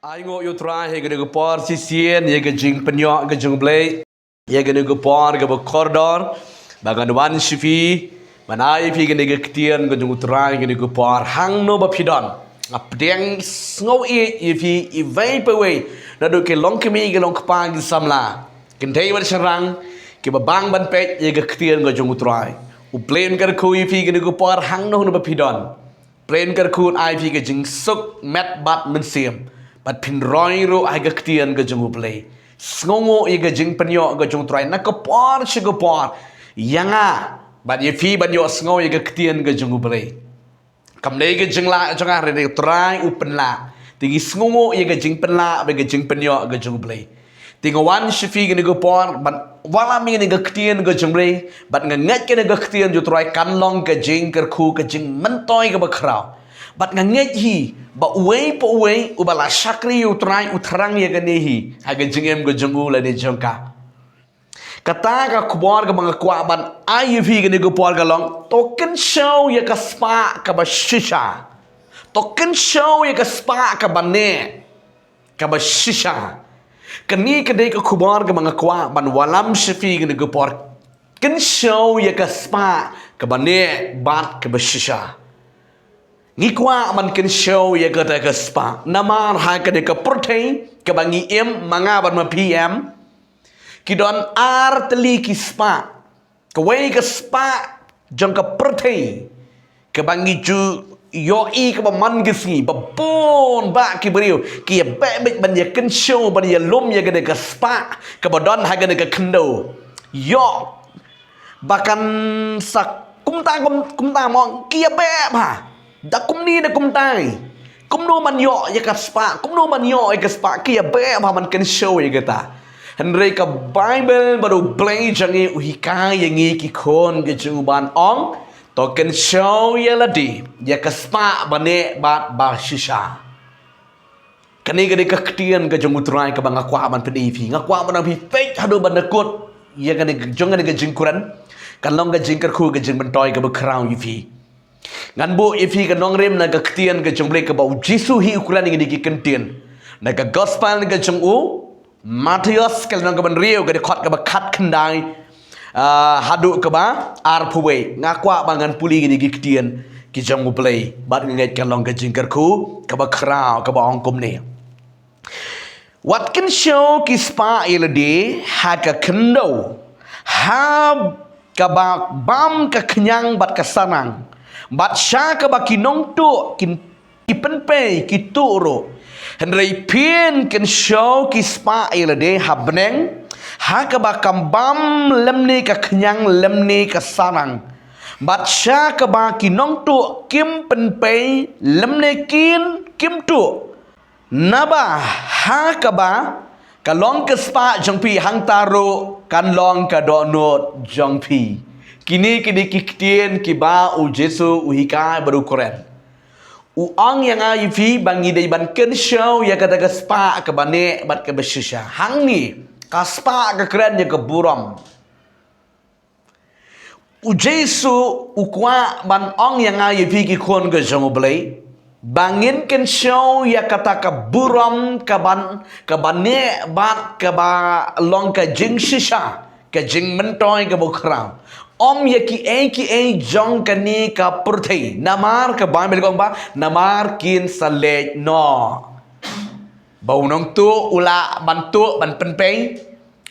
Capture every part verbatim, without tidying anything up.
Ai nguh ïa u Trai ha kane ka por shisien, ïa ka jingpynïoh ka jong u Blei. Ïa kane ka por kaba kordor ba ngan wan sha phi, ban ai ïa phi kane ka ktien ka jong u Trai ha kane ka por. Hangno ba phi don, nga pdiang sngewieit ïa phi iwei pa iwei, naduh ki longkmie, ki longkpa, ki samla, kynthei bad shynrang, kiba bang ban peit ïa ka ktien ka jong u Trai. U Blei un kyrkhu ïa phi ha kane ka por hangno hangno ba phi don. Prin kyrkhu un ai phi ka jingsuk met bad mynsiem, bad phin roi ruh ha ka ktien ka jong u Blei. Sngewnguh ïa ka jingpynïoh ka jong u Trai na ka por sha ka por, ïa nga bad ïa phi ban ïohsngew ïa ka ktien ka jong u Blei. Kam dei ka jinglah jong nga, hynrei u Trai u pynlah. Te ngi sngewnguh ïa ka jingpynlah bad ka jingpynïoh ka jong u Blei. Te nga wan sha phi ha kane ka por ban wallam ïa kane ka ktien ka jong u Blei, bad nga ngeit kane ka ktien jong u Trai kan long ka jingkyrkhu, ka jingmyntoi kaba khraw. Bad nga ngeit hi ba uwei pa uwei uba la shakri ïa u Trai, u thrang ïa kane hi ha ka jingim ka jong u lane jong ka. Kata ka khubor kaba nga kwah ban ai ïa phi ha kane ka por ka long: to kynshew ïa ka spah kaba shisha. To kynshew ïa ka spah kaba neh kaba shisha. Kane ka dei ka khubor kaba nga kwah ban wallam sha phi ha kane ka por. Kynshew ïa ka spah kaba neh bad kaba shisha. Ngi kwah ban kynshew ïa kata ka spah namar ha kane ka pyrthei kaba ngi im, ma nga bad ma phi em, ki don ar tylli ki spah. Kawei ka spah jong ka pyrthei kaba ngi ju ïohi kaba man ka sngi, ba bun bah ki briew ki ïa beh beit ban ïa kynshew, ban ïa lum ïa kane ka spah kaba don ha kane ka khyndew. Ïoh ba kan sa kumta kum, kumta mo, ki ïa beh bha. Da kumne da kumtai. Kumno ban ïoh ïa ka spah, kumno ban ïoh ïa ka spah, ki ïa beh bha ban kynshew ïa kata. Hynrei ka Baibl bad u Blei jong ngi u hikai ïa ngi ki khun ki jong u ban ong: to kynshew ïa lade ïa ka spah ba neh bad ba shisha. Kane ka dei ka ktien ka jong u Trai kaba nga kwah ban pyni ïa phi. Nga kwah ban ong ïa phi, peit haduh ban da kut ïa kane ka, jong kane ka jingkren, kan long ka jingkyrkhu, ka jingmyntoi kaba khraw ïa phi. Ngan buh ïa phi ka nongrim na ka ktien ka jong u Blei kaba u Jisu hi u kren ïa kine ki kyntien. Na ka gospel ka jong u Mathaios, ka lynnong kaba hynriew, ka dkhot kaba khatkhyndai, ah, haduh kaba arphew wei. Nga kwah ba ngan pule ïa kine ki ktien ki jong u Blei, bad nga ngeit kan long ka jingkyrkhu kaba khraw, kaba ong kumne: Wat kynshew ki spah ïa lade ha ka khyndew, ha kaba bam ka khñiang bad ka sarang, bad sha kaba ki nongtuh ki, ki pynpei ki tuh ruh. Hynrei phin kynshew ki spah ïa lade ha bneng, ha kaba kam bam lymne ka khñiang lymne ka sarang, bad sha kaba ki nongtuh kim pynpei lymne kin kim tuh. Naba ha kaba ka long ka spah jong phi, hangta ruh kan long ka dohnud jong phi. Kine, kine ki ktien kiba u Jisu u hikai bad u kren. U ong ïa nga ïa phi ba ngi dei ban kynshew ïa kata ka spah kaba neh bad kaba shisha. Hangne ka spah ka kren ïa ka burom. U Jisu u kwah ban ong ïa nga ïa phi ki khun ka jong u Blei, ba ngin kynshew ïa kata ka burom kaban, kaba neh bad kaba long ka jingshisha, ka jingmyntoi kaba khraw. Ym ïa kiei kiei jong kane ka pyrthei, namar ka Baibl ka ong ba namar kin sa leit noh. Ba u nongtuh u lah ban tuh ban pynpei,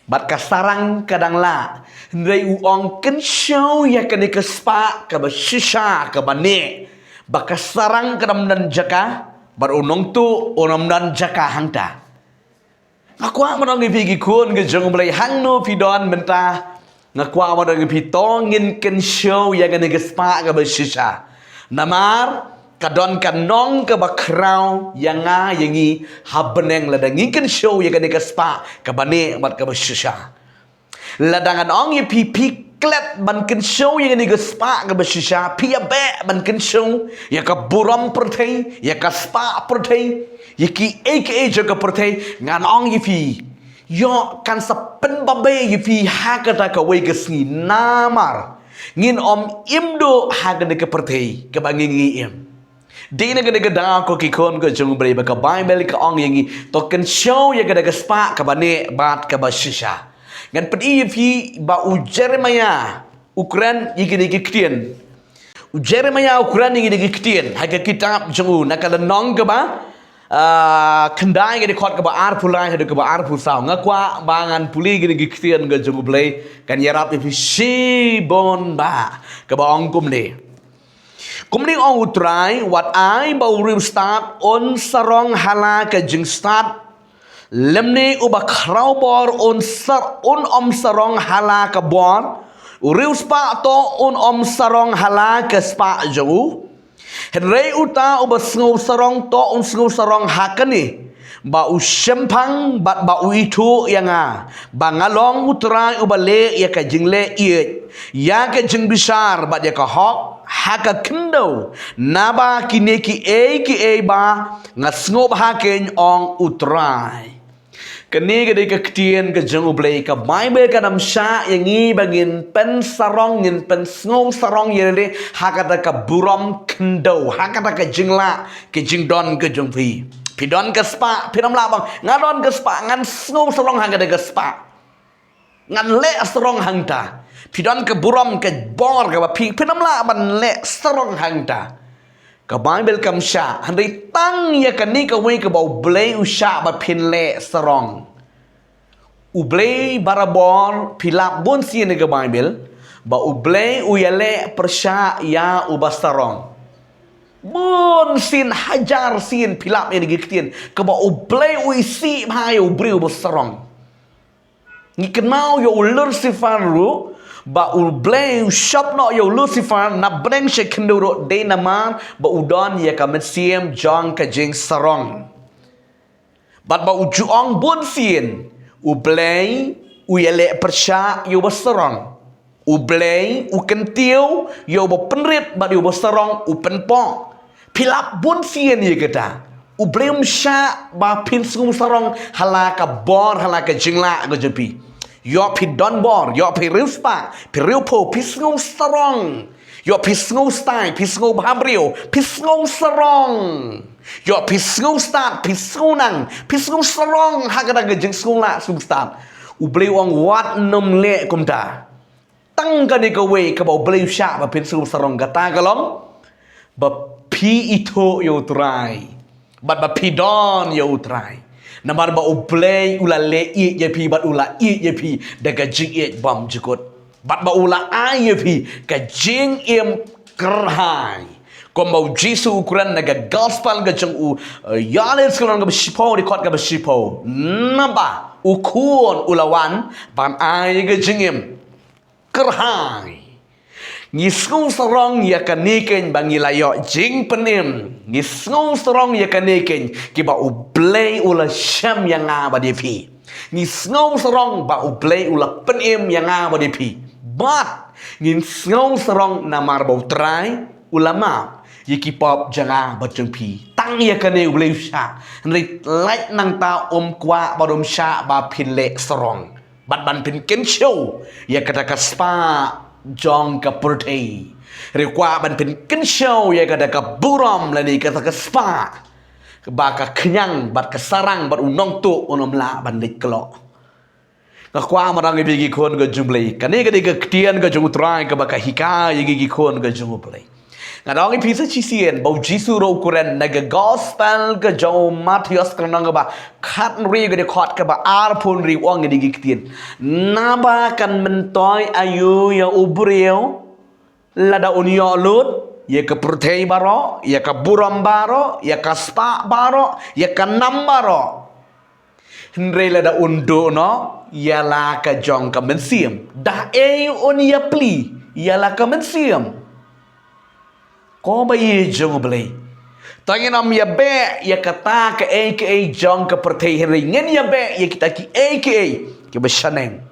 bad ka sarang ka dang lah. Hynrei u ong kynshew ïa kane ka spah kaba shisha kaba neh, ba ka sarang kan ym don jaka, bad u nongtuh un ym don jaka hangta. Nga kwah ban ong ïa phi ki khun ka jong u Blei, hangno phi don mynta, nga kwah ban ong ïa phi, to ngin kynshew ïa kane ka spah kaba shisha. Namar ka don ka nong kaba khraw ïa nga ïa ngi ha bneng lada ngi kynshew ïa kane ka spah kaba neh bad kaba shisha. Lada ngan ong ïa phi, phi klet ban kynshew ïa kane ka spah kaba shisha, phi ïa beh ban kynshew ïa ka burom pyrthei, ïa ka spah pyrthei, ïa kiei kiei jong ka pyrthei, ngan ong ïa phi, ïoh kan sa pynbabe ïa phi ha kata kawei ka sngi, namar ngin ym im duh ha kane ka pyrthei kaba ngi, ngi im. Dei na kane ka daw ko ki khun ka jong U Blei ba ka Baibl ka ong ïa ngi, to kynshew ïa kata ka spah kaba neh bad kaba shisha. Ngan pyni ïa phi ba u Jeremiah u kren ïa kine ki ktien. U Jeremiah u kren ïa kine ki ktien ha ka kitab jong u, na ka lynnong kaba, ah, khyndai, ka dkhot kaba arphew lai haduh kaba arphew saw. Nga kwah ba ngan pule ïa kine ki ktien ka jong U Blei, kan ïarap ïa phi shibun bha, kaba ong kumne. Kumne ong U Trai: Wat ai ba u riewstad un sarong ha la ka jingstad, lymne uba khrawbor un sar-, un ym sarong ha la ka bor. U riewspah to un ym sarong ha la ka spah jong u. Hynrei uta uba sngewsarong to un sngewsarong ha kane, ba u shemphang bad ba u ithuh ïa nga, ba nga long U Trai uba leh ïa ka jingleh ïeit, ïa ka jingbishar bad ïa ka hok ha ka khyndew. Naba kine kiei kiei ba nga sngewbha keiñ, ong U Trai. Kane ka dei ka ktien ka jong U Blei. Ka Baibl ka nym shah ïa ngi ba ngin pynsarong, ngin pynsngewsarong ïa lade ha kata ka burom khyndew, ha kata ka jinglah, ka jingdon ka jong phi. Phi don ka spah, phin ym lah ban, nga don ka spah, ngan sngewsarong ha kata ka spah, ngan leh sarong hangta. Phi don ka burom, ka bor kaba phi, phin ym lah ban leh sarong hangta. Ka Baibl kam shah. Hynrei tang ïa kane kawei kaba U Blei u shah ba phin leh sarong. U Blei barabor, phi lap bun sien ïa ka Baibl ba U Blei u ïaleh pyrshah ïa uba sarong. Bun sien, hajar sien phi lap ïa kine ki ktien kaba U Blei u isih bha ïa u briew uba sarong. Ngi kynmaw ïa u Lucifer ruh, ba U Blei u shop noh ïa u Lucifer na bneng sha khyndew ruh dei namar ba u don ïa ka mynsiem jong ka jingsarong. Bad ba u ju ong bun sien, U Blei u ïaleh pyrshah ïa uba sarong. U Blei u kyntiew ïa uba pynrit bad ïa uba sarong u pynpoh. Phi lap bun sien ïa kata. U Blei um shah ba phin sngewsarong ha la ka bor, ha la ka jinglah ka jong phi. Ïoh phi don bor, ïoh phi riewspah, phi riewphew, phi sngewsarong. Ïoh phi sngewstai, phi sngewbhabriew, phi sngewsarong. Ïoh phi sngewstad, phi sngewnang, phi sngewsarong ha kata ka jingsngewlah sngewstad. U Blei u ong wat nym leh kumta. Tang kane kawei kaba U Blei u shah ba phin sngewsarong, kata ka long ba phi ithuh ïa U Trai bad ba phi don ïa U Trai. Namar ba U Blei u la leh ïeit ïa phi bad u la ïeit ïa phi da ka jingïeit bymjukut. Bad ba u la ai ïa phi ka jingim kyrhai. Kumba U Jisu u kren na ka gospel ka jong u, eh, Ïoannis ka lynnong kaba shiphew, dkhot kaba shiphew. Naba u Khun u la wan ban ai ka jingim kyrhai. Ngi sngewsarong ïa kane keiñ ba ngi la ïoh jingpynim. Ngi sngewsarong ïa kane keiñ kiba U Blei u la shem ïa nga bad ïa phi. Ngi sngewsarong ba U Blei u la pynim ïa nga bad ïa phi. Bad ngin sngewsarong namar ba U Trai u la map ïa ki pop jong nga bad jong phi. Tang ïa kane U Blei u shah. Hynrei lait nangta um kwah bad um shah ba phin leh sarong bad ban pynkynshew ïa kata ka spah jong ka pyrthei. Hynrei u kwah ban pynkynshew ïa kata ka burom lane kata ka spah ba ka khñiang bad ka sarang bad u nongtuh un ym lah ban leit khlok. Nga kwah ban ong ïa phi ki khun ka jong U Blei, kane ka dei ka ktien ka jong U Trai kaba ka hikai ïa ki, ki khun ka jong U Blei. Nga ong ïa phi sa shisien ba U Jisu ruh u kren na ka gospel ka jong u Mathaios ka lynnong kaba khathynriew ka dkhot kaba arphew hynriew, u ong ïa ki ktien: Naba kan myntoi aïu ïa u briew lada un ïoh lut ïa ka pyrthei baroh, ïa ka burom baroh, ïa ka spah baroh, ïa ka nam baroh, hynrei lada un duh noh ïa la ka jong ka mynsiem, da ei un ïapli ïa la ka mynsiem? Ko baïeid jong U Blei, to ngin ym ïabeh ïa kata kaei kaei jong ka pyrthei, hynrei ngin ïabeh ïa kita kiei kiei kiba shaneng.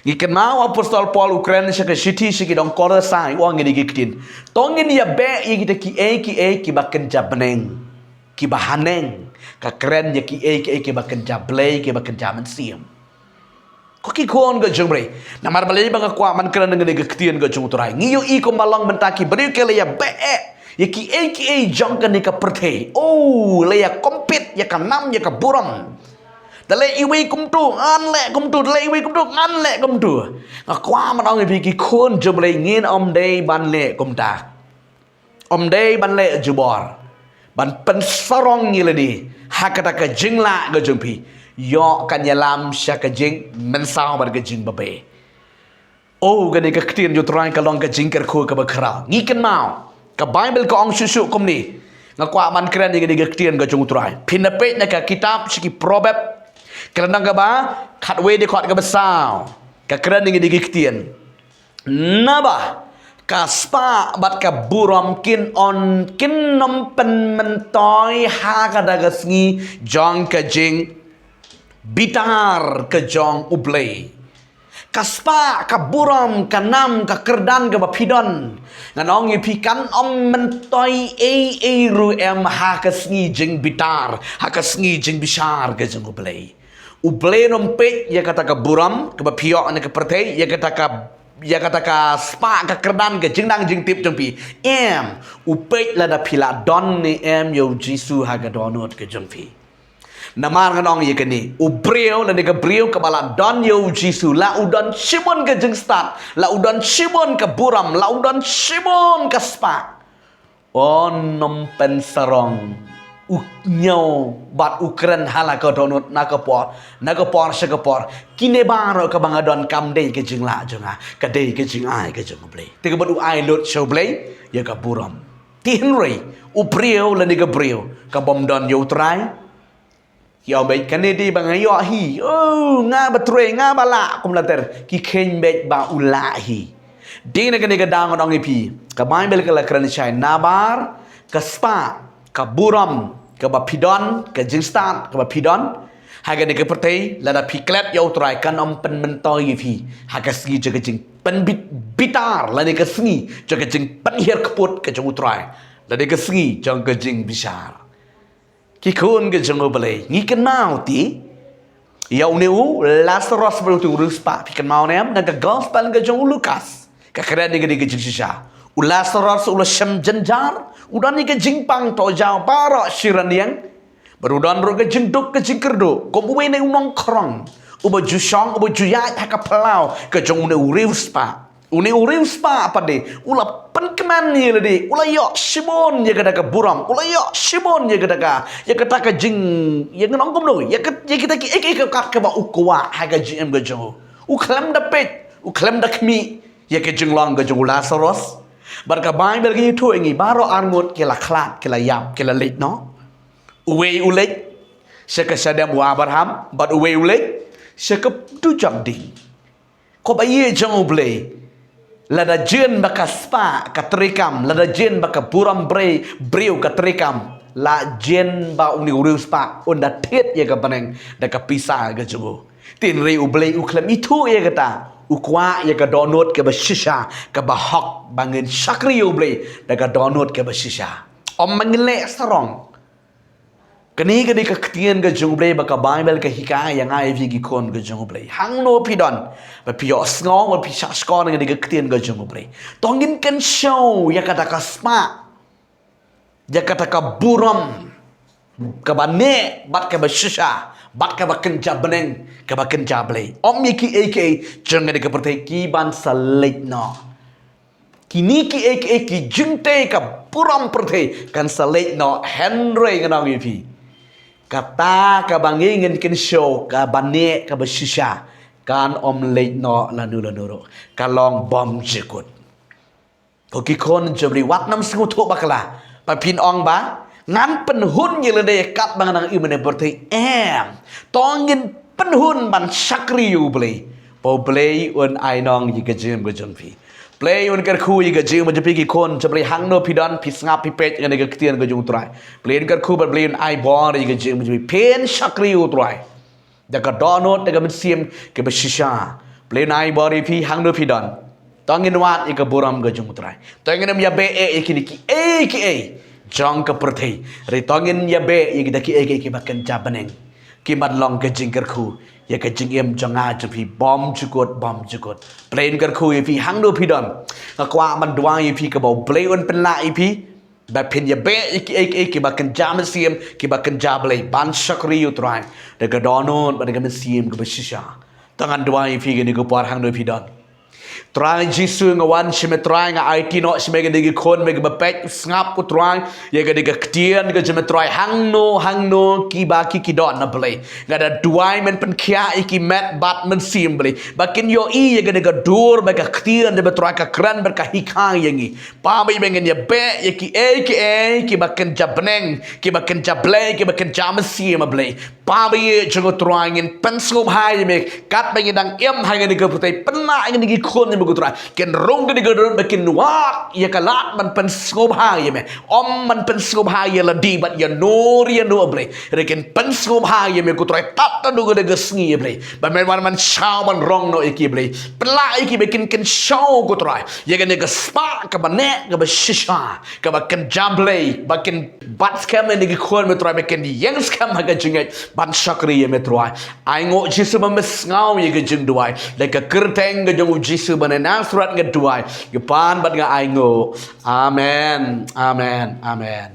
Ngi kynmaw u apostol Paul u kren sha ka shithi sha ki nong Kolossai, u ong ïa ki ktien: To ngin ïabeh ïa kita kiei kiei kiba kynja bneng, kiba haneng. Ka kren ïa kiei kiei kiba kynja Blei, kiba kynja mynsiem. Ko ki khun ka jong U Blei, namar balei ba nga kwah ban kren ïa kane ka ktien ka jong U Trai? Ngi ïohi kumba long mynta ki briew ki la ïabeh Ïa ki ei ki ei jong kane ka pyrthei. Oh, la ïa compete, ïa ka nam, ïa ka burom. Da leh iwei kumtu, ngan leh kumtu, da leh iwei kumtu, ngan leh kumtu. Nga kwah ban ong ïa phi ki khun jong U Blei, ngin ym dei ban leh kumta. Ym dei ban leh jubor. Ban pynsarong ïa lade ha kata ka jinglah ka jong phi. Ïoh kan ïalam sha ka jingmynsaw bad ka jingbabe. Oh, kane ka ktien jong U Trai ka long ka jingkyrkhu kaba khraw. Ngi kynmaw, ka Baibl ka ong shuh shuh kumne. Nga kwah ban kren ïa kane ka ktien ka jong U Trai. Phin da peit na ka kitab sha ki Proverb, ka lynnong kaba khatwei, dkhot kaba saw. Ka kren ïa kane ka ktien. Naba ka spah bad ka burom kin ym, kin ym pynmyntoi ha kata ka sngi jong ka jingbitar ka jong U Blei. Ka spah, ka burom, ka nam, ka kyrdan kaba phi don, ngan ong ïa phi, kan ym myntoi ei ei ruh em ha ka sngi jingbitar, ha ka sngi jingbishar ka jong U Blei. U Blei un ym peit ïa kata ka burom kaba phi ïoh na ka pyrthei, ïa kata ka, ïa kata ka spah, ka kyrdan, ka jingnang jingtip jong phi. Em, u peit lada phi la don ne em ïa U Jisu ha ka dohnud ka jong phi. Namar ngan ong ïa kane, u briew lane ka briew kaba la don ïa U Jisu, la u don shibun ka jingstad, la u don shibun ka burom, la u don shibun ka spah, un ym pynsarong, u ñiew bad u kren ha la ka dohnud, na ka por na ka por sha ka por. Kine baroh kaba nga don kam dei ka jinglah jong nga, ka dei ka jingai ka jong U Blei. Te ka bad u ai lut sha U Blei ïa ka burom. Te hynrei u briew lane ka briew ka bym don ïa U Trai, ïa u beit, kane dei ba nga ïoh hi. Oh, nga ba trei, nga ba lah, kumta ter. Ki kheiñ beit ba u lah hi. Dei na kane ka daw ngan ong ïa phi, ka Baibl ka la kren shai, nabar ka spah, ka burom kaba phi don, ka jingstad kaba phi don ha kane ka pyrthei, lada phi klet ïa U Trai, kan ym pynmyntoi ïa phi ha ka sngi jong ka jingpynbit, bitar, lane ka sngi jong ka jingpynhiar kput ka jong U Trai, lane ka sngi jong ka jingbishar. Ki khun ka jong U Blei, ngi kynmaw te ïa une u Lasaros, ba u riewspah. Phi kynmaw ne em, na ka gospel ka jong u Lukas, ka kren ïa kane ka jingshisha. U Lasaros u la shem jynjar, u don ïa ka jingpang tohjaw baroh shi rynïeng. Bad u don ruh ka jingduk ka jingkyrduh kum uwei na u nongkhrong uba ju shong, uba ju ïaid ha ka phyllaw ka jong une u riewspah. Une u riewspah pat de u la pynkmen ïa lade, u la ïoh shibun ïa kata ka burom, u la ïoh shibun ïa kata ka, ïa kata ka jing, ïa, ngan ong kumno, ïa ka, ïa kita kiei kiei ka kat kaba u kwah ha ka jingim ka jong u. U khlem da peit, u khlem da khmih ïa ka jinglong ka jong u Lasaros. Bad ka Baibl ka ïathuh ïa ngi, baroh arngut ki la khlad, ki la ïap, ki la leit noh. Uwei u leit sha ka shadem u Abraham, bad uwei u leit sha ka dujok ding. Ko baïeit jong U Blei, lada jin ba ka spah ka treikam, lada jin ba ka burom briew, briew ka treikam, la jin ba une u riewspah un da thied ïa ka bneng da ka pisa ka jong u. Te hynrei U Blei u khlem ithuh ïa kata, u kwah ïa ka dohnud kaba shisha, kaba hok, ba ngin shakri ïa U Blei da ka dohnud kaba shisha. Ym, ba ngin leh sarong. Kane ka dei ka ktien ka jong U Blei ba ka Baibl ka hikai ïa nga ïa phi ki khun ka jong U Blei. Hangno phi don, ba phi ïohsngew, ba phi shah shkor na kane ka ktien ka jong U Blei, to ngin kynshew ïa kata ka spah, ïa kata ka burom kaba neh bad kaba shisha bad kaba kynja bneng, kaba kynja Blei. Ym ïa kiei kiei jong kane ka pyrthei ki ban sa leit noh. Kine kiei kiei ki jingtei ka burom pyrthei kan sa leit noh, hynrei ngan ong ïa phi, kata kaba ngi ngin kynshew, kaba neh, kaba shisha, kan ym leit noh lano lano ruh. Ka long bymjukut. Ko ki khun jong U Blei, wat nym sngewthuh bakla ba phin ong ba ngan pynhun ïa lade katba nga nang im ha kane ka pyrthei. Em, to ngin pynhun ban shakri ïa U Blei, ba U Blei un ai nong ïa ka jingim ka jong phi. Blei un kyrkhu ïa ka jingim ka jong phi ki khun jong U Blei, hangno phi don, phi sngap, phi peit ïa kane ka ktien ka jong U Trai. Blei un kyrkhu bad Blei un ai bor ïa ka jingim ka jong phi. Phin shakri ïa U Trai da ka dohnud, da ka mynsiem kaba shisha. Blei un ai bor ïa phi hangno phi don. To ngin wad ïa ka burom ka jong U Trai. To ngin ym ïabeh eh ïa kine kiei kiei jong ka pyrthei. Hynrei to ngin ïabeh ïa kita kiei kiei kiba kynja bneng, ki ban long ka jingkyrkhu ïa ka jingim jong nga jong phi bymjukut bymjukut. Blei un kyrkhu ïa phi hangno phi don. Nga kwah ban duwai ïa phi kaba U Blei un pynlah ïa phi Ba phin ïa beh ïa ki ei ki ei kiba kynja mynsiem, kiba kynja Blei. Ban shakri ïa u Trai da ka dohnud bad da ka mynsiem kaba shisha. Tang ngan duwai ïa phi kane ka por hangno phi don. Trai Jisu, nga wan sha me Trai, nga aiti noh sha me kane ka khun me kaba peit sngap, ko Trai, ïa kane ka ktien ka jong me Trai, hangno hangno kiba ki ki don na Blei. Nga da duwai men pynkhiah ïa ki met bad mynsiem Blei, ba kin ïohi ïa kane ka dur bad ka ktien jong me Trai, ka kren bad ka hikai ïa ngi. Bad ba ngin ïa beh ïa ki ei ki ei kiba kynja bneng, kiba kynja Blei, kiba kynja mynsiem Blei. Bad ba ïa jong u Trai ngin pynsngewbha ïa me katba ngin dang im ha kane ka pyrthei, pynlah ïa kine ki khun jong me ko Trai, kin rung kane ka dohnud ba kin wad ïa ka lad ban pynsngewbha ïa me. Ym ban pynsngewbha ïa lade bad ïano ïano Blei, hynrei kin pynsngewbha ïa me ko Trai tad haduh kane ka sngi Blei, ba men wan ban shaw ban rong noh ïa ki Blei. Pynlah ïa ki ba kin kynshew ko Trai ïa kane ka spah kaba neh kaba shisha, kaba kynja Blei, ba kin bat skhem ïa kine ki khun me Trai, ba kin ïeng skhem ha ka jingngeit ban shakri ïa me Trai. Ai nguh Jisu ba me sngew ïa ka jingduwai, da ka kyrteng ka jong u Jisu ba na Nasareth nga duwai, nga pan bad nga ai nguh. Amen, amen, amen.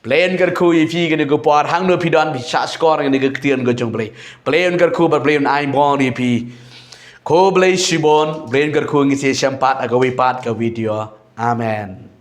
Blei un kyrkhu ïa phi kane ka por hangno phi don, phi shah shkor ïa kane ka ktien ka jong Blei. Blei un kyrkhu bad Blei un ai bor ïa phi. Khublei shibun, Blei un kyrkhu, ngin sa ïashem pat ha kawei pat ka video. Amen.